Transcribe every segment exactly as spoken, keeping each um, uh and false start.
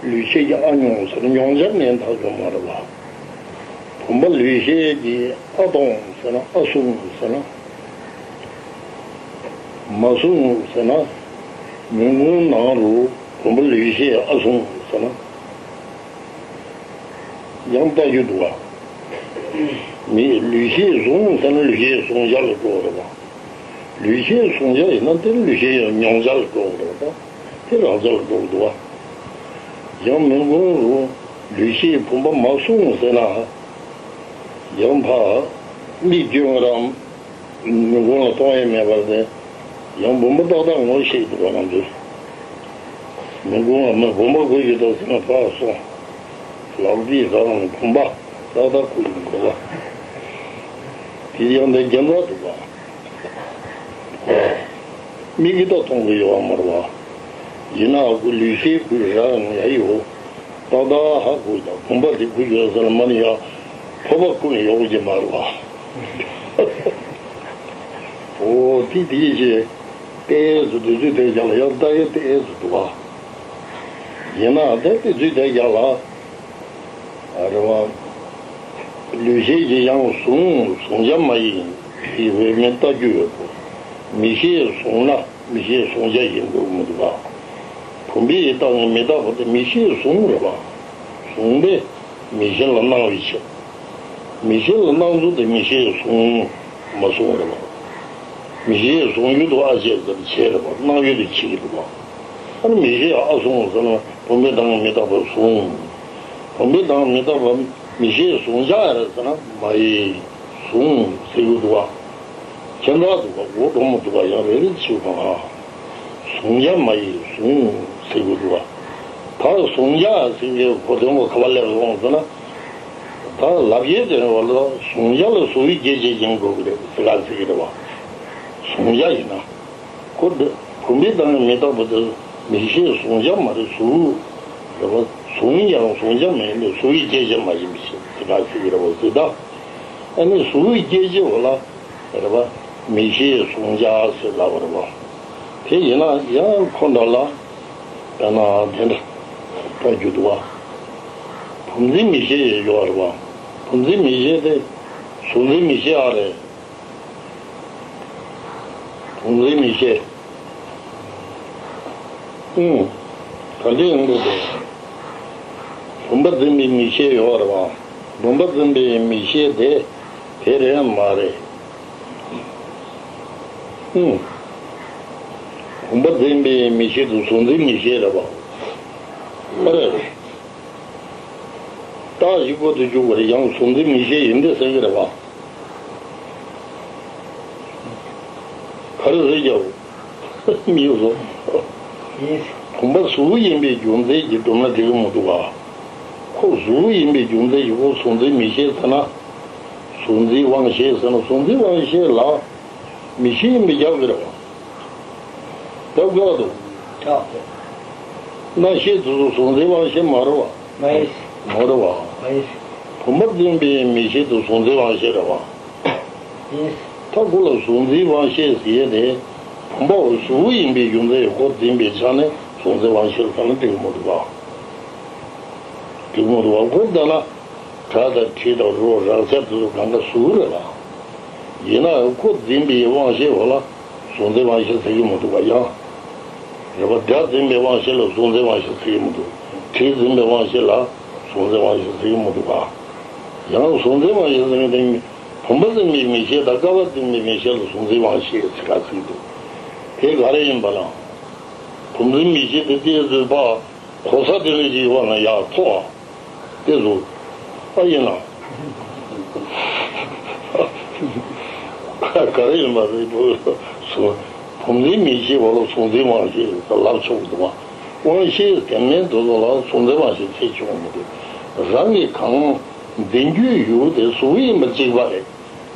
ལུས་ཤེས་ཀྱི་ཨ་མྱོང་ཟེར་ན་མྱོང་བྱར་མིན་ཐག་ཆོད་མ་རེད་པ། བུམ་པ་ལུས་ཤེས་ཀྱི་ཨ་སྟོང་ཟེར་ན་ཨ་གསུང་ཟེར་ན། མ་གསུང་ཟེར་ན། མུན་ཀུང་ནང་རུ་བུམ་པ་ལུས་ཤེས་ཨ་གསུང་ཟེར་ན། ཡང་ལྟ་རྒྱུ་འདུག་པ། མི་ལུས་ཤེས་གཟུང་ཟེར་ན་ལུས་ཤེས་གཟུང་བྱ་ལ་འགྲོ་བ་རེད་པ། ལུས་ཤེས་གཟུང་བྱ་ཡིན་ན་དེ་ལུས་ཤེས་ཡང་མྱོང་བྱ་ལ་འགྲོ་བ་རེད་པ། དེ་རང་བྱ་ལ་འགྲོ་གི་འདུག་པ། ཡང་མུན་ཀུང་རུ་ལུས་ཤེས་བུམ་པ་མ་གསུང་ཟེར་ན། ཡང་ཕ་མིག་གྱོན་རང་མུན་ཀུང་ལ་གཏོང་ཡས་མེད་པར་དེ། ཡང་བུམ་པ་ཏག་ཏག་ངོ་ཤེས་འདུག་པ་ང་ཚོས། མུན་ཀུང་ལ་མི་བུམ་པ་དགོས་ཀྱི་འདུག་ཟེར་ན་ཕར་སོང་། ལག་པའི་རང་བུམ་པ་ཏག་ཏག་ཁུར་ཡོང་འདུག་པ། དེ་ཡང་དེ་རྒྱན་རྟགས་འདུག་པ། མིག་གིས་ད་མཐོང་གི་ཡོད་པ་མ་རེད་པ། ཡིན་ནའང་ཁོ་ལུས་ཤེས་ཁོའི་རང་ཡ་ཡོད། ཏག་ཏག་ཧ་གོ་ཡ་བུམ་པ་དེ་ཁོ་ཡོད་ས་ལ་མ་ནི་ཡ། ཕོར་པ་ཁུར་ནས་ཡོང་གི་མ་རེད་པ། འོ་དེ་དེ་ཞེས་ཏོག་ཙམ་དུས་ཚོད་དེ་རྒྱག་ལ་ཡང་ལྟ་ཡ་ཏོག་ཙམ་འདུག་པ། ཡིན་ནའང་དེ་དུས་ཚོད་དེ་རྒྱག་ལ། རེད་པ། ལུས་ཤེས་ཀྱིས་ཡང་གཟུང་གཟུང་བྱ་མ་ཡིན་ཞེས་པའི་མི་ལྟ་རྒྱུ་ཡོད་དོ། མིག་ཤེས་གཟུང་ན་མིག་ཤེས་གཟུང་བྱ་ཡིན་དགོས་མི་འདུག་པ། བུམ་པས་བཏགས་ནས་མི་རྟག་པ་དེ་མིག་ཤེས་གཟུང་རེད་པ། གཟུང་པས་མིག་ཤེས་ལ་སྣང་བའི་ཕྱིར། མིག་ཤེས་ལ་སྣང་ཚུལ་དེ་མིག་ཤེས་གཟུང་མ་གཟུང་རེད་པ། མིག་ཤེས་གཟུང་ཡུལ་དུ་ཨ་ཅེ་ཟེར་བྱས་རེད་པ། སྣང་ཡུལ་དུ་བྱེད་ཀྱི་འདུག་པ། ཨ་ནི་མིག་ཤེས་ཨ་གཟུང་ཟེར་ན་བུམ་པས་བཏགས་ནས་མི་རྟག་པ་གཟུང་། བུམ་པས་བཏགས་ནས་མི་རྟག་པ་མིག་ཤེས་གཟུང་བྱ་རེད་ཟེར་ན་མ་ཡིན། གཟུང་ཟེར་གྱི་འདུག་པ། ཁྱད་མཚར་འདུག་པ། འོ་འགྲོ་མི་འདུག་པ། ཡང་རེ་རེ་བྱེད་པ། གཟུང་བྱ་མ་ཡིན་གཟུང་ཟེར་གྱི་འདུག་པ། ད་གཟུང་བྱ་ཟེར་གྱི་གོ་དོན་པོ་ག་པར་སླེབས་སོང་ཟེར་ན། ད་ལབ་ཡས་དེ་བ་ལ་གཟུང་བྱ་ལ་གཟུང་བའི་སྐྱེ་མཆེད་ཅན་དགོས་ཀྱི་རེད་ཟེར་ག་ཟེར་གྱི་རེད་པ། གཟུང་བྱ་ཡིན་ན། ཁོ་འདི་བུམ་པས་བཏགས་ནས་མི་རྟག་པ་དེ་མིག་ཤེས་གཟུང་བྱ་མ་རེད་གཟུགས་རེད་པ། གཟུང་ཡང་གཟུང་བྱ་མ་ཡིན་པས་གཟུགས་ཀྱི་སྐྱེ་མཆེད་མ་ཡིན་པའི་ཕྱིར་ཟེར་ག་ཟེར་གྱི་རེད་པ་ཟེར་ད། ཨ་ནི་གཟུགས་ཀྱི་སྐྱེ་མཆེད་བ་ལ་རེད་པ། མིག་ཤེས་གཟུང་བྱ་ཟེར་ལབ་པ་རེད་པ། དེ་ཡིན་ན་ཡང་ཁོ་འདྲ་ལ་དཔེར་ན་དེ་འདྲ་ལྟ་རྒྱུ་འདུག་པ། བུམ་འཛིན་མིག་ཤེས་ཡོད་རེད་པ། བུམ་འཛིན་མིག་ཤེས་དེ་གཟུགས་འཛིན་མིག་ཤེས་ཨ་རེད། བུམ་འཛིན་མིག་ཤེས། ཨང་། ག་འདྲ་ཡོང་གི་འདུག་བུམ་པ་འཛིན་པའི་མིག་ཤེས་ཡོད་རེད་པ། བུམ་པ་འཛིན་པའི་མིག་ཤེས་དེ་དེ་རེད་མ་རེད། ཨང་། བུམ་པ་འཛིན་པའི་མིག་ཤེས་དེ་གཟུགས་འཛིན་མིག་ཤེས་རེད་པ། མ་རེད། རྟགས་ཞིག་པོ་དེ་འཇུག་པར་ཡང་གཟུགས་འཛིན་མིག་ཤེས་ཡིན་ཏེ་ཟེར་གྱི་རེད་པ། ག་རེ་ཟེར་རྒྱུ། མི་བཟོ། བུམ་པ་གཟུགས་ཡིན་པའི་རྒྱུ་མཚན་གྱིས་བསྒྲུབས་ན་འགྲིག་གི་མི་འདུག་ག་ཁོ་གཟུགས་ཡིན་པའི་རྒྱུ་མཚན་གྱིས་ཁོ་གཟུགས་འཛིན་མིག་ཤེས་ཟེར་ན། གཟུགས་འཛིན་དབང་ཤེས་ཟེར་ན་གཟུགས་འཛིན་དབང་ཤེས་ལ་མིག་ཤེས་ཡིན་པའི་རྒྱབ་ཀྱི་རེད་པ། རྒྱབ་ཀྱི་རེད་པ། རྣམ་ཤེས་དེ་ཚོ་གཟུགས་འཛིན་དབང་ཤེས་མ་རེད་པ། མ་ཡིན། མ་རེད་པ། མ་ཡིན། བུམ་པ་འཛིན་པའི་མིག་ཤེས་དེ་གཟུགས་འཛིན་དབང་ཤེས་རེད་པ། ཡིན། ད་ཁོ་ལ་གཟུགས་འཛིན་དབང་ཤེས་ཟེར་ཡས་དེ། བུམ་པ་གཟུགས་ཡིན་པའི་རྒྱུ་མཚན་ཡིན་ཁོ་འཛིན་པའི་ཆ་ནས་གཟུགས་འཛིན་དབང་ཤེས་ཟེར་ན་འགྲིག་གི་མི་འདུག་ག་འགྲིག་གི་མི་འདུག་ག་ཁོ་ལྟ་ན། སྒྲ་དང་དྲི་དང་རོ་རེག་བྱ་དེ་ཚོ་གང་ག་གཟུགས་རེད་པ། ཡིན་ནའང་ཁོ་འཛིན་པའི་དབང་ཤེས་འོ་ལ་གཟུགས་འཛིན་དབང་ཤེས་ཟེར་གྱི་མི་འདུག་པ་ཡང་། རེད་པ། སྒྲ་འཛིན་པའི་དབང་ཤེས་ལ་གཟུགས་འཛིན་དབང་ཤེས་ཟེར་གྱི་མི་འདུག་དྲི་འཛིན་པའི་དབང་ཤེས་ལ་གཟུགས་འཛིན་དབང་ཤེས་ཟེར་གྱི་མི་འདུག་པ། ཡང་གཟུགས་འཛིན་དབང་ཤེས་ཟེར་གྱི་དེ་བུམ་པ་འཛིན་པའི་མིག་ཤེས་དང་སྐལ་པ་འཛིན་པའི་མིག་ཤེས་ལ་གཟུགས་འཛིན་དབང་ཤེས་ཟེར་ག་ཟེར་གྱི་འདུག་དེ་ག་རེ་ཡིན་པ་ལ། བུམ་འཛིན་མིག་ཤེས་དེ་ལྟས་ཚོས་པ། གོ་ས་དེ་ལ་ཞིག་ཡོད་ན་ཡག་ཐོག་ལྟས་ཚོ། ཨ་ཡིན་ན། ག་རེ་ཡིན་པ་རེད་འདུག་སོ། བུམ་འཛིན་མིག་ཤེས་བ་ལ་གཟུགས་འཛིན་དབང་ཤེས་ལབ་ཆོག་གི་འདུག་པ། དབང་ཤེས་དེ་མིན་དེ་ཚོ་ལ་གཟུགས་འཛིན་དབང་ཤེས་ཟེར་ཆོག་མི་འདུག་རང་གི་གང་འཛིན་རྒྱུའི་ཡུལ་དེ་གཟུགས་ཡིན་པ་གཅིག་པ་རེད།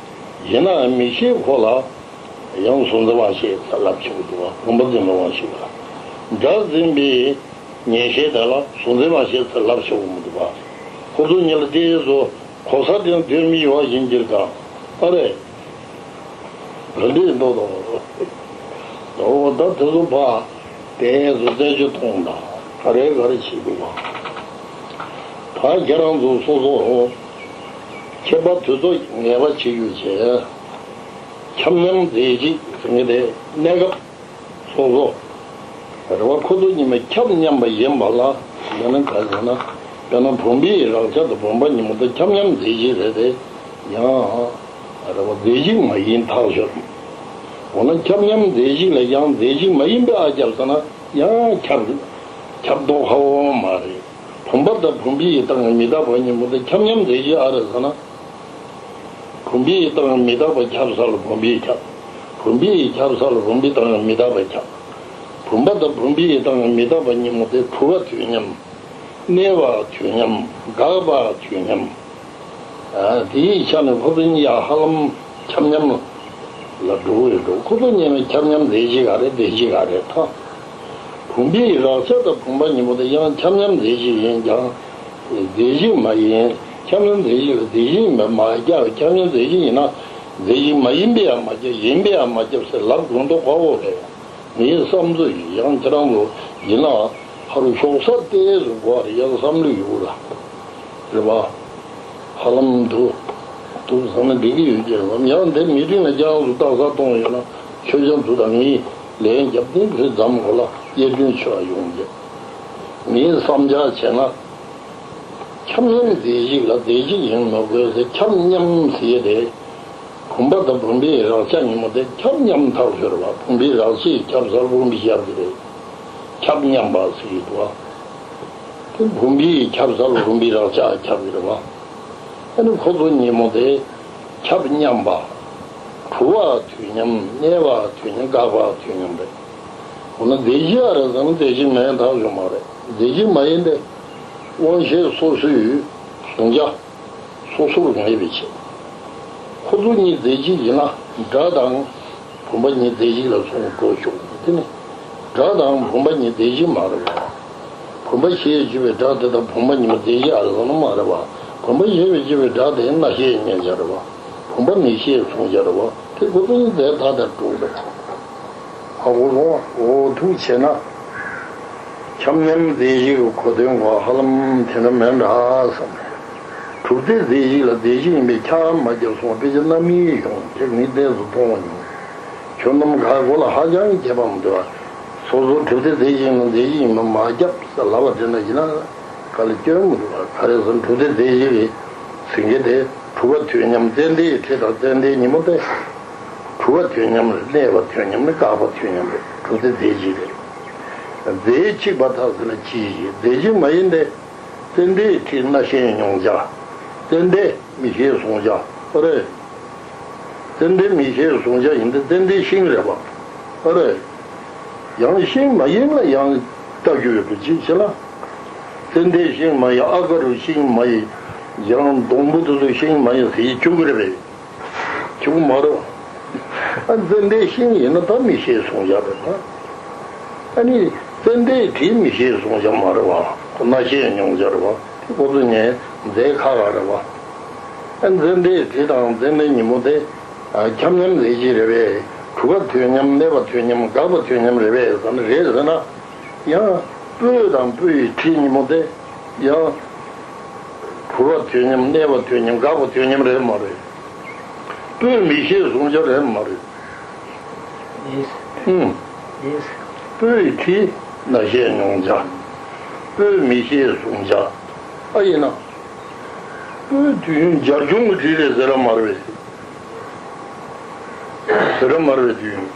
ཡིན་ནའང་མིག་ཤེས་ཁོ་ལ་ཡང་གཟུགས་འཛིན་དབང་ཤེས་ཟེར་ལབ་ཆོག་གི་འདུག་པ། བུམ་པ་འཛིན་པའི་དབང་ཤེས་ལ། སྒྲ་འཛིན་པའི་ཉན་ཤེས་དེ་ལ་གཟུགས་འཛིན་དབང་ཤེས་ཟེར་ལབ་ཆོག་གི་མི་འདུག་པ། ཁོ་ཚོ་གཉིས་ལ་ལྟས་ཚོ་གོ་ས་དེ་འདོད་མི་ཡོད་བཞིན་གྱིས་དང་། ཨ་རེད། ག་འདྲས་འདུག་དང་། འོ་ད་དེ་ཚོ་ཕ། དེ་ཚོ་རྩད་གཅོད་གཏོང་དང་། ག་རེ་ག་རེ་བྱེད་དགོས་པ། ད་ཁྱེད་རང་ཚོ་སོ་སོ་ཁྱད་པར་དུས་ཚོད་ངེས་པ་བྱེད་རྒྱུ་བྱས། ཁྱབ་མཉམ་མཛད་རྗེས་ཟེར་མཁན་དེ་གནས་སྐབས་སོ་སོ་རེ་བ་ཁོ་ཚོ་གཉིས་མེད་ཁྱབ་མཉམ་པ་ཡིན་པ་ལ། ཡང་ན་ག་ཟེར་ན། དཔེར་ན་བུམ་པའི་རེག་བྱ་དང་བུམ་པ་གཉིས་པོ་དེ་ཁྱབ་མཉམ་མཛད་རྗེས་རེད་དེ། ཡང་རེ་བ་མཛད་རྗེས་མ་ཡིན་ཐག་ཆོད། འོ་ན་ཁྱབ་མཉམ་མཛད་རྗེས་ལ་ཡང་མཛད་རྗེས་མ་ཡིན་པའི་ཨ་ཁྱབ་ཟེར་ན། ཡང་ཁྱབ་ཁྱབ་མདོག་ཁ་པོ་མ་རེད། བུམ་པ་དང་བུམ་པའི་སྟེང་གི་མི་རྟག་པ་གཉིས་པོ་དེ་ཁྱབ་མཉམ་མཛད་རྗེས་ཨ་རེད་ཟེར་ན། བུམ་པའི་སྟེང་གི་མི་རྟག་པ་ཁྱབ་ས་ལ་བུམ་པས་ཁྱབ། བུམ་པའི་ཁྱབ་ས་ལ་བུམ་པའི་སྟེང་གི་མི་རྟག་པ་ཁྱབ། བུམ་པ་དང་བུམ་པའི་སྟེང་གི་མི་རྟག་པ་གཉིས་པོ་དེ་གྲུབ་པ་དུས་མཉམ། གནས་པ་དུས་མཉམ། འགག་པ་དུས་མཉམ། ཨ། དེའི་ཆ་ནས་ཁོ་ཚོ་གཉིས་ཡང་ཧ་ལམ་ཁྱབ་མཉམ་ལ་འགྲོ་གི་འདུག་ཁོ་ཚོ་གཉིས་ནི་ཁྱབ་མཉམ་མཛད་རྗེས་ག་རེ་མཛད་རྗེས་ག་རེ་ཐོག་བུམ་པའི་རེག་བྱ་དང་བུམ་པ་གཉིས་པོ་དེ་ཡང་ཁྱབ་མཉམ་མཛད་རྗེས་ཡིན་ཀྱང་། མཛད་རྗེས་མ་ཡིན། ཁྱབ་མཉམ་མཛད་རྗེས་ལ་མཛད་རྗེས་མ་མ་ཁྱབ། ཁྱབ་མཉམ་མཛད་རྗེས་ཡིན་ན། མཛད་རྗེས་མ་ཡིན་པས་ཡང་མ་ཁྱབ། ཡིན་པས་ཡང་མ་ཁྱབ་ཟེར་ལབ་དགོས་མདོག་ཁ་པོ་རེད། ངའི་བསམ་ཚུལ་ཡིན། ཡང་ཁྱེད་རང་ཚོ་ཡིན་ན་ཧ་རུ་ཞོགས་ས་ཏོག་ཙམ་འགོར་བ་རེད། ཡང་བསམ་བློ་ཡོད་ལ། རེད་པ། ཧ་ལམ་འདུག་འདུག་བསམ་ན་འགྲིག་གི་ཡོད་ཀྱི་རེད་པ། ཡང་འདི་མི་ཊིང་ལ་ཁྱེད་རང་ཚོ་རྟགས་གསལ་གཏོང་ཡོད་ན། ཆོས་སྐྱོང་ཚོ་དང་ངས་ལན་རྒྱབ་སྟེ་བོད་འཛམ་གོ་ལ་གཡས་གཡོན་ཆོས་ཡོང་རྒྱུ། ངའི་བསམ་འཆར་བྱས་ན། ཁྱབ་མཉམ་མཛད་རྗེས་ལ་མཛད་རྗེས་ཡིན་མ་དགོས་ཟེར། ཁྱབ་མཉམ་ཟེར་ཡས་དེ། བུམ་པ་དང་བུམ་པའི་རེག་བྱ་གཉིས་པོ་དེ་ཁྱབ་མཉམ་ཐག་ཆོད་རེད་པ། བུམ་པའི་རེག་བྱས་ཁྱབ་སར་བུམ་པའི་ཁྱབ་ཀྱི་རེད། ཁྱབ་མཉམ་པ་ཟེར་གྱི་འདུག་པ། དེ་བུམ་པའི་ཁྱབ་སར་བུམ་པའི་རེག་བྱ་ཁྱབ་ཀྱི་རེད་པ། ཨ་ནི་ཁོ་ཚོ་གཉིས་པོ་དེ་ཁྱབ་མཉམ་པ། གྲུབ་པ་དུས་མཉམ། གནས་པ་དུས་མཉམ། འགག་པ་དུས་མཉམ་རེད། འོ་ན་མཛད་རྗེས་ཨ་རེད་ཟེར་ན་མཛད་རྗེས་མ་ཡིན་ཐག་ཆོད་མ་རེད། མཛད་རྗེས་མ་ཡིན་ཏེ། དབང་ཤེས་སོ་སོའི་གཟུང་བྱ། སོ་སོར་ངེས་པའི་ཕྱིར། ཁོ་ཚོ་གཉིས་མཛད་རྗེས་ཡིན་ན་སྒྲ་དང་བུམ་པ་གཉིས་མཛད་རྗེས་ལ་སོང་འགྲོ་ཆོག་གི། དེ་ནི་སྒྲ་དང་བུམ་པ་གཉིས་མཛད་རྗེས་མ་རེད་པ། བུམ་པ་ཞེས་བརྗོད་པའི་སྒྲ་དེ་དག་བུམ་པ་ཉིད་མ་མཛད་རྗེས་ཨ་རེད་ཟེར་ན་མ་རེད་པ། བུམ་པ་ཞེས་པའི་བརྗོད་པའི་སྒྲ་དེ་རྣ་ཤེས་མཉན་བྱ་རེད་པ། བུམ་པ་མིག་ཤེས་གཟུང་བྱ་རེད་པ། དེ་ཁོ་ཚོ་གཉིས་མཛད་ད་ལྟ་གྲུབ་རེད། ཧ་གོ་སོང་ང་། འོ་ཐུགས་ཆེ་ན། ཁྱབ་མཉམ་མཛད་རྗེས་ཀྱི་གོ་དོན་གོ་ཧ་ལམ་དེ་འདྲ་མེད་འདྲ་བསམ། གྲུབ་མཐས་མཛད་རྗེས་ལ་མཛད་རྗེས་ཡིན་པས་ཁྱབ་མ་ཁྱབ་གསུངས་པ་དཔེ་ཆ་རྣམ་དབྱེ་ཡོང་དེ་ངས་གཏན་དུ་མཐོང་བ་མྱོང་། ཁྱོད་རྣམས་ག་གོ་ལ་ཧ་ཅང་གི་ཁྱད་པར་མི་འདུག་ཨ། སོ་སོ་གྲུབ་མཐས་མཛད་རྗེས་ཡིན་ན་མཛད་རྗེས་ཡིན་པ་མ་ཁྱབ་ཟེར་ལབ་པ་དེ་འདྲ་ཡིན་ན་ག་ལ་སྐྱོན་མི་འདུག་ཨ། ག་རེ་ཟེར་ན་གྲུབ་མཐས་མཛད་རྗེས་ཀྱི་ཟེར་མཁན་དེ་གྲུབ་པ་དུས་མཉམ་ཙན་དན་གྱི་ཁྲི་དང་ཙན་དན་ཉིན་མོ་སྟེ། གྲུབ་པ་དུས་མཉམ་རེད། གནས་པ་དུས་མཉམ་རེད། འགག་པ་དུས་མཉམ་རེད། གྲུབ་མཐས་མཛད་རྗེས་རེད། རྫས་གཅིག་པ་དག་ཟེར་ན་ཅི་ཞིག་རྫས་གཅིག་མ་ཡིན་ཏེ། ཙན་དན་ཁྲི་རྣ་ཤེས་མྱོང་བྱ། ཙན་དན་མིག་ཤེས་གཟུང་བྱ་ཨ་རེད། ཙན་དན་མིག་ཤེས་གཟུང་བྱ་ཡིན་ཏེ་ཙན་དན་ཤིང་རེད་པ། ཨ་རེད། ཡང་ཤིང་མ་ཡིན་ལ་ཡང་ལྟ་རྒྱུ་ཡོད་པ་ཅིག་བྱེད་ལ། ཙན་དན་ཤིང་མ་ཡིན། ཨ་ཀ་རུ་ཤིང་མ་ཡིན། ཡང་སྡོང་པོ་དེ་ཚོ་ཤིང་མ་ཡིན་ཟེར་ཡི་ཆོག་གི་རེད་པས། ཆུང་མ་རེད་པ། ཨ་ཙན་དན་ཤིང་ཡིན་ན་ད་མིག་ཤེས་གཟུང་བྱ་རེད་པ། ཨ་ནི་ཙན་དན་དྲི་མིག་ཤེས་གཟུང་བྱ་མ་རེད་པ། ཁོ་རྣ་ཤེས་མྱོང་བྱ་རེད་པ། དེ་ཁོ་ཚོ་གཉིས་རྫས་ཁག་ཁག་རེད་པ། ཨ་ཙན་དན་དྲི་དང་ཙན་དན་ཉིན་མོ་དེ་ཨ་ཁྱབ་མཉམ་རྫས་གཅིག་རེད་པས། གྲུབ་པ་དུས་མཉམ། གནས་པ་དུས་མཉམ། འགག་པ་དུས་མཉམ་རེད་པས་ཟེར་ན་རེད་ཟེར་ན། ཡང་སྤོས་དང་སྤོས་ཡི་དྲི་ཉིན་མོ་དེ་ཡང་གྲུབ་པ་དུས་མཉམ། གནས་པ་དུས་མཉམ། འགག་པ་དུས་མཉམ་རེད་མ་རེད། སྤོས་མིག་ཤེས་གཟུང་བྱ་རེད་མ་རེད། ཡིན། ཧུམ། ཡིན། སྤོས་དྲི་རྣ་ཤེས་མྱོང་བྱ། སྤོས་མིག་ཤེས་གཟུང་བྱ། ཨ་ཡིན་ན། སྤོས་དུས་ཡུན་སྦྱར་བྱུང་གི་དྲི་རེད་ཟེར་ར་མ་རེད། ཟེར་ར་མ་རེད་དུས་ཡུན།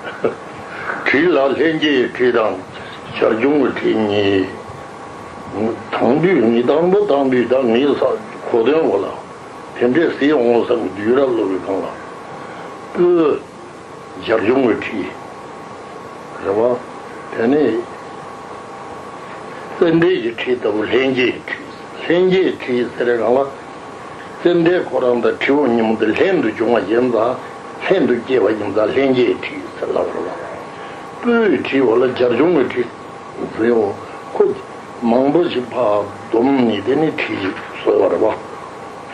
དྲི་ལ་ལྷན་སྐྱེས་དྲི་དང་སྦྱར་བྱུང་གི་དྲི་གཉིས། དང་དུས་ནི་དང་པོ་དང་དུས་དང་ངེས་ས་གོ་དོན་འོ་ལ། དེ་འདྲས་ཟེར་འོང་བསམ་གྱི་དུས་རབས་སློབ་པའི་སྒང་ལ། སྤོས། སྦྱར་བྱུང་གི་དྲི། རེད་པ། དེ་ནས་ཙན་དན་གྱི་དྲི་ལྟ་བུ་ལྷན་སྐྱེས་དྲི། ལྷན་སྐྱེས་དྲི་ཟེར་རེ་གང་ལ། ཙན་དན་ཁོ་རང་དང་དྲི་བོ་ཉིན་མོ་དེ་ལྷན་དུ་བྱུང་བ་ཡིན་ཙང་ལྷན་དུ་སྐྱེས་པ་ཡིན་ཙང་ལྷན་སྐྱེས་དྲི་ཟེར་ལབ་རེད་པ། སྤོས་དྲི་བ་ལ་སྦྱར་བྱུང་གི་དྲི། བཟོས་འོ། ཁོ་མང་པོ་ཞིག་ཕར་བསྡོམས་ནས་དེ་ནི་དྲི་ཞིག་བཟོས་པ་རེད་པ།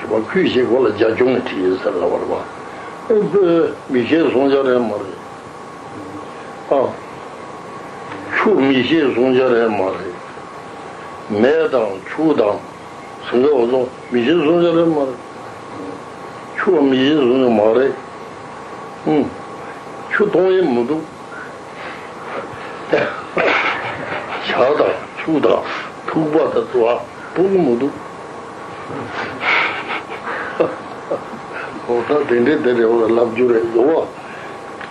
རེད་པ། ཁུལ་ཞིག་གོ་ལ་སྦྱར་བྱུང་གི་དྲི་ཟེར་ལབ་པ་རེད་པ། ཨེ་སྤོས་མིག་ཤེས་གཟུང་བྱ་རེད་མ་རེད། ཨ། ཆུ་མིག་ཤེས་གཟུང་བྱ་རེད་མ་རེད། མེ་དང་ཆུ་དང་། སེམས་ཁ་བ་ཚོ་མི་ཤེས་བཟུང་ཡ་རེད་མ་རེད། ཆུ་བ་མི་ཤེས་བཟུང་ཡ་མ་རེད། ཨུམ། ཆུ་གཏོང་ཡས་མི་འདུག་ཇ་དང་ཆུ་དང་ཐུག་པ་དང་དུ་བ་སྤུ་གུ་མི་འདུག་འོ་ད་དེ་འདྲའི་དེ་རེ་བ་ལབ་རྒྱུ་རེད་ཡོད་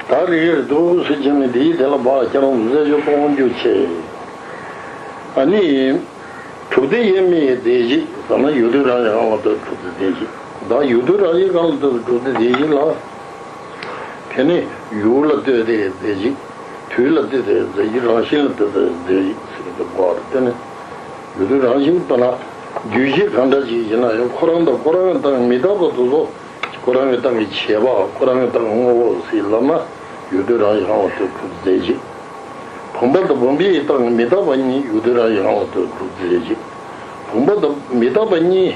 བ། ད་རེ་རེ་འདུག་སེ་བྱས་ནས་འདིའི་དེ་ལ་བག་ཁྱེད་རང་རྩད་གཅོད་གཏོང་རྒྱུ་བྱེད། ཨ་ནི། གྲུབ་སྡེ་དབྱེར་མེད་རྫས་གཞི་ཟེར་ན་ཡུལ་དུས་རང་བཞིན་གང་ལ་ལྟོས་གྲུབ་སྡེ་རྫས་གཞི། ད་ཡུལ་དུས་རང་བཞིན་གང་ལ་ལྟོས་གྲུབ་སྡེ་རྫས་གཞི་ལ། དེ་ནི་ཡུལ་ལ་ལྟོས་ཏེ་རྫས་གཞི། དུས་ལ་ལྟོས་ཏེ་རྫས་གཞི། རང་བཞིན་ལ་ལྟོས་ཏེ་རྫས་གཞི་ཟེར་གྱི་འདུག་གོ། དེ་ནི་ཡུལ་དུས་རང་བཞིན་ལྟ་ན་རྒྱུད་བཞི་གང་འདྲ་ཞིག་ཡིན་ན་ཡང་ཁོ་རང་དང་ཁོ་རང་གི་སྟེང་མི་རྟག་པ་དེ་ཚོ། ཁོ་རང་གི་སྟེང་གི་བྱས་པ་ཁོ་རང་གི་སྟེང་དངོས་པོ་ཟེར་ལབ་ན་ཡུལ་དུས་རང་བཞིན་གང་ལ་ལྟོས་གྲུབ་སྡེ་རྫས་གཞི། བུམ་པ་དང་བུམ་པའི་སྟེང་གི་མི་རྟག་པ་གཉིས་ཡུལ་དུས་རང་བཞིན་གང་ལ་ལྟོས་གྲུབ་སྡེ་རྫས་གཞི། བུམ་པ་དང་མི་རྟག་པ་གཉིས།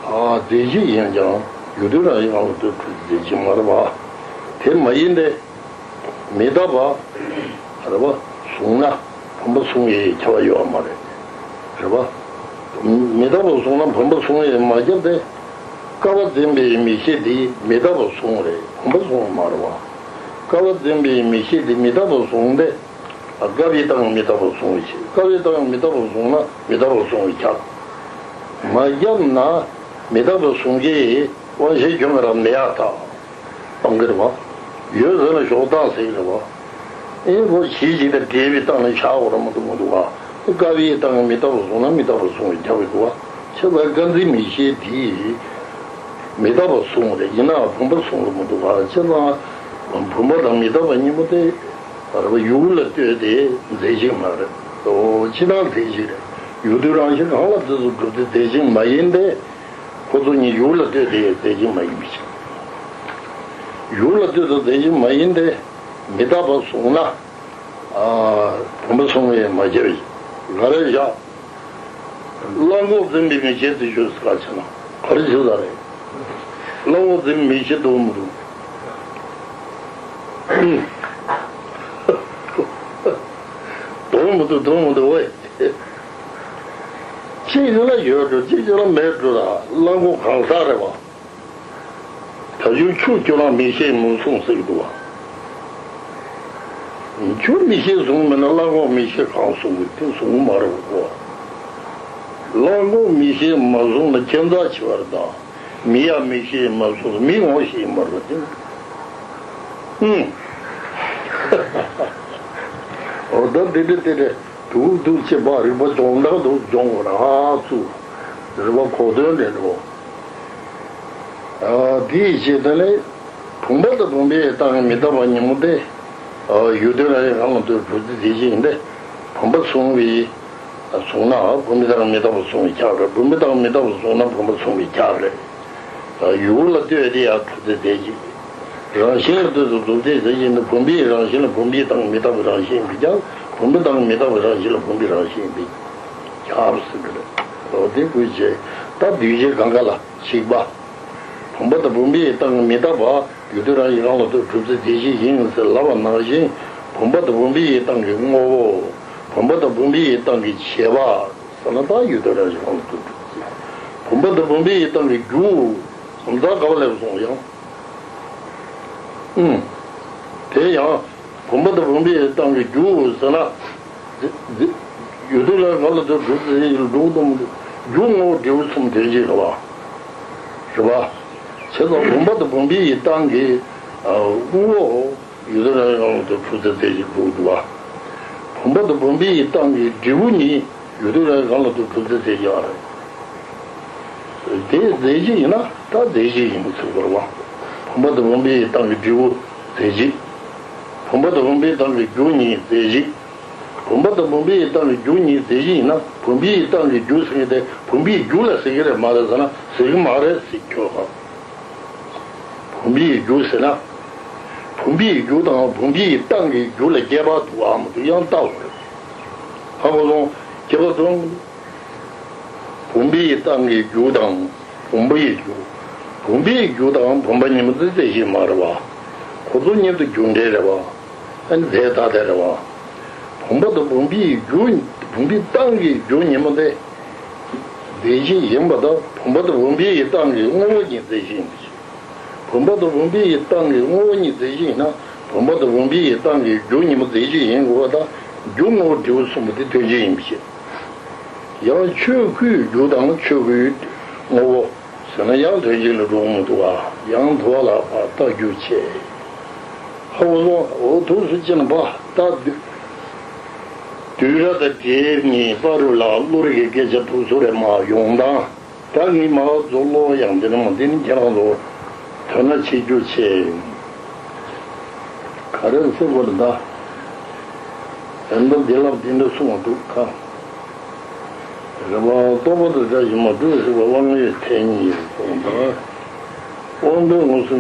ཨ། རྫས་གཞི་ཡིན་ཀྱང་ཡུལ་དུས་རང་བཞིན་གང་ལ་ལྟོས་གྲུབ་སྡེ་རྫས་གཞི་མ་རེད་པ། དེ་མ་ཡིན་ཏེ། མི་རྟག་པ། རེད་པ། བཟུང་ན་བུམ་པ་བཟུང་བའི་ཁྱབ་པ་ཡོད་མ་རེད། རེད་པ། མི་རྟག་པ་བཟུང་ན་བུམ་པ་བཟུང་བས་མ་ཁྱབ་པས། སྐལ་བ་འཛིན་པའི་མིག་ཤེས་དེ་མི་རྟག་པ་བཟུང་རེད། བུམ་པ་བཟུང་མ་རེད་པ། སྐལ་བ་འཛིན་པའི་མིག་ཤེས་དེ་མི་རྟག་པ་བཟུང་སྟེ། སྐལ་བའི་སྟེང་མི་རྟག་པ་བཟུང་བའི་ཕྱིར། སྐལ་བའི་སྟེང་མི་རྟག་པ་བཟུང་ན་མི་རྟག་པ་བཟུང་བའི་ཁྱབ། མ་ཁྱབ་ན་མི་རྟག་པ་བཟུང་གི་དབང་ཤེས་ཁྱོད་མི་རབ་མེད་ཡག་ཐག་གཏོང་གི་རེད་པ། ཡོད་ཟེར་ན་ཞོག་ཐག་ཟེར་གི་རེད་པ། ཨེ་བོ་གཞི་གཅིག་དང་འབྲེལ་བའི་སྟེང་ལ་བཞག་འོ་ར་མ་གཏོགས་མི་འདུག་པ། སྐལ་བའི་སྟེང་མི་རྟག་པ་བཟུང་ན་མི་རྟག་པ་བཟུང་བའི་ཁྱབ་ཀྱི་འདུག་པ། ཁྱབ་པའི་སྐལ་འཛིན་མིག་ཤེས་དེས་མི་རྟག་པ་བཟུང་རེད། ཡིན་ནའང་བུམ་པ་བཟུང་རུ་མི་འདུག་པ། བྱས་ཙང་བུམ་པ་དང་མི་རྟག་པ་གཉིས་པོ་དེ་རེད་པ། ཡུལ་ལ་ལྟོས་ཏེ་རྫས་གཞི་མ་རེད། འོ་ཅི་ལྟར་རྫས་གཞི་རེད། ཡུལ་དུས་རང་བཞིན་གང་ལ་ལྟོས་སུ་གྲུབ་སྟེ་རྫས་གཞི་མ་ཡིན་ཏེ། ཁོ་ཚོ་གཉིས་ཡུལ་ལ་ལྟོས་ཏེ་རྫས་གཞི་མ་ཡིན་པའི་ཕྱིར། ཡུལ་ལ་ལྟོས་ཏེ་རྫས་གཞི་མ་ཡིན་ཏེ། མི་རྟག་པ་བཟུང་ན། ཨ། བུམ་པ་བཟུང་བས་མ་ཁྱབ་པའི་ག་རེ་བཞག་གླང་གོག་འཛིན་པའི་མིག་ཤེས་དེ་ཆོས་སུ་ག་ཕྱིན་ན་ག་རེ་བྱེད་ས་རེད། གླང་གོག་འཛིན་པའི་མིག་ཤེས་འདུག་མི་འདུག་འདུག་མི་འདུག་འདུག་མི་འདུག་ཝེ། གཅིག་ཡོད་ལ་ཡོད་འགྲོ། གཅིག་ཡོད་ལ་མེད་འགྲོ་ལ། གླང་གོག་གང་ཟག་རེད་པ། ད་ཡུལ་ཆུ་ཁྱོད་རང་མིག་ཤེས་མི་བཟུང་ཟེར་གྱི་འདུག་བ། ཁྱོད་མིག་ཤེས་བཟུང་མེད་ན་གླང་གོག་མིག་ཤེས་གང་བཟུང་གི། དེ་བཟུང་མ་རེད་གོ། གླང་གོག་མིག་ཤེས་མ་བཟུང་ན་ཁྱད་མཚར་ཆེ་བ་རེད་ད། མི་ཡང་མིག་ཤེས་མ་བཟུང་ན་མི་ངོ་ཤེས་མ་རེད་དེ། ཨུམ། འོ་ད་འདི་འདྲ་དེ་འདྲ་འདུག་འདུག་བྱེད་པ་རིག་པ་སྦྱོང་བརྡར་དུ་སྦྱོང་བར་ཨ་ཚུ། རིག་པ་གོ་དོན་འདྲ་འགྲོ། ཨ། དེའི་ཕྱིར་དེ་ནི་བུམ་པ་དང་བུམ་པའི་སྟེང་གི་མི་རྟག་པ་གཉིས་པོ་དེ། ཨ། ཡུལ་དུས་རང་བཞིན་གང་ལ་ལྟོས་གྲུབ་སྟེ་རྫས་གཞི་ཡིན་ཏེ། བུམ་པ་བཟུང་བའི། བཟུང་ན་བུམ་པའི་སྟེང་མི་རྟག་པ་བཟུང་བའི་ཁྱབ་རེད། བུམ་པའི་སྟེང་མི་རྟག་པ་བཟུང་ན་བུམ་པ་བཟུང་བའི་ཁྱབ་རེད། ཨ། ཡུལ་ལ་ལྟོས་ཏེ་ཡང་གྲུབ་སྟེ་རྫས་གཞི། རང་བཞིན་ལ་ལྟོས་སུ་གྲུབ་སྟེ་རྫས་གཞི་ཡིན་ན་བུམ་པའི་རང་བཞིན་ལ་བུམ་པའི་སྟེང་མི་རྟག་པའི་རང་བཞིན་ཡིན་པའི་ཁྱབ། བུམ་པའི་སྟེང་མི་རྟག་པའི་རང་བཞིན་ལ་བུམ་པའི་རང་བཞིན་ཡིན་པའི་ཁྱབ་ཟེར་གི་རེད། འོ་དེ་ཀུན་བྱས་ད་འདུས་བྱས་གང་ག་ལ་གཅིག་པ། བུམ་པ་དང་བུམ་པའི་སྟེང་གི་མི་རྟག་པ་ཡུལ་དུས་རང་བཞིན་གང་ལ་ལྟོས་གྲུབ་སྟེ་རྫས་གཞི་ཡིན་ཟེར་ལབ་པ་ནང་བཞིན། བུམ་པ་དང་བུམ་པའི་སྟེང་གི་དངོས་པོ། བུམ་པ་དང་བུམ་པའི་སྟེང་གི་བྱས་པ་ཟེར་ན་ད་ཡུལ་དུས་རང་བཞིན་གང་ལ་ལྟོས་གྲུབ་སྟེ། བུམ་པ་དང་བུམ་པའི་སྟེང་གི་རྒྱུ་ཟེར་ན་ད་ག་བ་ལེབ་སོང་ཡང་། ཨུམ། དེ་ཡང་བུམ་པ་དང་བུམ་པའི་སྟེང་གི་རྒྱུ་ཟེར་ན། འདི་འདི་ཡུལ་དུས་ལ་ག་ལ་དུ་གྲུབ་སྟེ་འགྲོ་གཏོང་གི་རྒྱུ་དངོས་པོ་འབྲས་བུ་གསུམ་དོན་གཅིག་རེད་བ། རེད་བ། བྱས་ཙང་བུམ་པ་དང་བུམ་པའི་སྟེང་གི་དངོས་པོ་ཡུལ་དུས་ལ་ག་ལ་དུ་གྲུབ་སྟེ་དོན་གཅིག་འགྲོ་གི་འདུག་བ། བུམ་པ་དང་བུམ་པའི་སྟེང་གི་འབྲས་བུ་གཉིས་ཡུལ་དུས་ལ་ག་ལ་དུ་གྲུབ་སྟེ་དོན་གཅིག་རེད། དེ་རྫས་གཞི་ཡིན་ན་ད་རྫས་གཞི་ཡིན་ཚུལ་བར་བ། བུམ་པ་དང་བུམ་པའི་སྟེང་གི་འབྲས་བུ་རྫས་གཞི། བུམ་པ་དང་བུམ་པའི་སྟེང་གི་རྒྱུ་གཉིས་རྫས་གཞི། བུམ་པ་དང་བུམ་པའི་སྟེང་གི་རྒྱུ་གཉིས་རྫས་གཞི་ཡིན་ན་བུམ་པའི་སྟེང་གི་རྒྱུ་ཟེར་མཁན་དེ་བུམ་པའི་རྒྱུ་ལ་ཟེར་གི་རེད་མ་རེད་ཟེར་ན་ཟེར་གི་མ་རེད་ཟེར་ཁྱོད་ཧ། བུམ་པའི་རྒྱུ་ཟེར་ན། བུམ་པའི་རྒྱུ་དང་བུམ་པའི་སྟེང་གི་རྒྱུ་ལ་ཁྱད་པར་འདུག་ཨ་མི་འདུག་ཡང་ལྟ་དགོས་རེད། ཧ་གོ་སོང་། ཁྱད་པར་འདུག་ཨ་མི་འདུག་བུམ་པའི་སྟེང་གི་རྒྱུ་དང་བུམ་པའི་རྒྱུ། བུམ་པའི་རྒྱུ་དང་བུམ་པ་གཉིས་པོ་དེ་རྫས་གཞི་མ་རེད་བ། ཁོ་ཚོ་གཉིས་དེ་རྒྱུ་འབྲས་རེད་བ། ཨ་ནི་རྫས་ཐ་དད་རེད་བ། བུམ་པ་དང་བུམ་པའི་རྒྱུ། བུམ་པའི་སྟེང་གི་རྒྱུ་གཉིས་པོ་དེ། རྫས་གཞི་ཡིན་པ་དང་བུམ་པ་དང་བུམ་པའི་སྟེང་གི་དངོས་པོ་གཉིས་རྫས་གཞི་ཡིན་པ་བཞིན། བུམ་པ་དང་བུམ་པའི་སྟེང་གི་དངོས་པོ་གཉིས་རྫས་གཞི་ཡིན་ན་བུམ་པ་དང་བུམ་པའི་སྟེང་གི་རྒྱུ་གཉིས་པོ་རྫས་གཞི་ཡིན་དགོས་པ་དང་རྒྱུ་དངོས་པོ་འབྲས་བུ་གསུམ་པོ་དེ་དོན་གཅིག་ཡིན་པ་བཞིན། ཡང་ཆོས་སྐུའི་རྒྱུ་དང་ཆོས་སྐུའི་དངོས་པོ་ཟེར་ན་ཡང་དོན་གཅིག་ལ་འགྲོ་མི་འདུག་ག་ཡང་དུ་བ་ལ་བརྟག་རྒྱུ་བྱེད། ཧ་གོ་སོང་། འོ་ཐུགས་སུ་ཅི་ན་པ་ད་དུས་རབས་དང་འབྲེལ་ངེས་པ་རུ་ལ་བློ་རིག་གི་སྐད་ཆ་ཐུགས་སུ་རེ་མ་ཡོང་དང་། ད་ངས་མ་རྫོགས་ལོ་ཡང་འདི་ནི་མ་འདི་ནི་ཁྱེད་རང་ཚོ་དོན་ལ་བྱེད་རྒྱུ་ཆེ། ག་རེ་ཟེར་དགོས་རེད་ད། ཡང་ད་འདི་ལབ་འདི་འདྲ་གསུངས་འདུག་ག་རེད་པ། རྟོགས་པ་དང་བཀྲ་ཤིས་མ་གྲུབ་ཟེར་བ་དབང་ཡོད་མཐའ་གཉིས་ཡིན་གསུངས་ད། དབང་པོའི་མངོན་སུམ་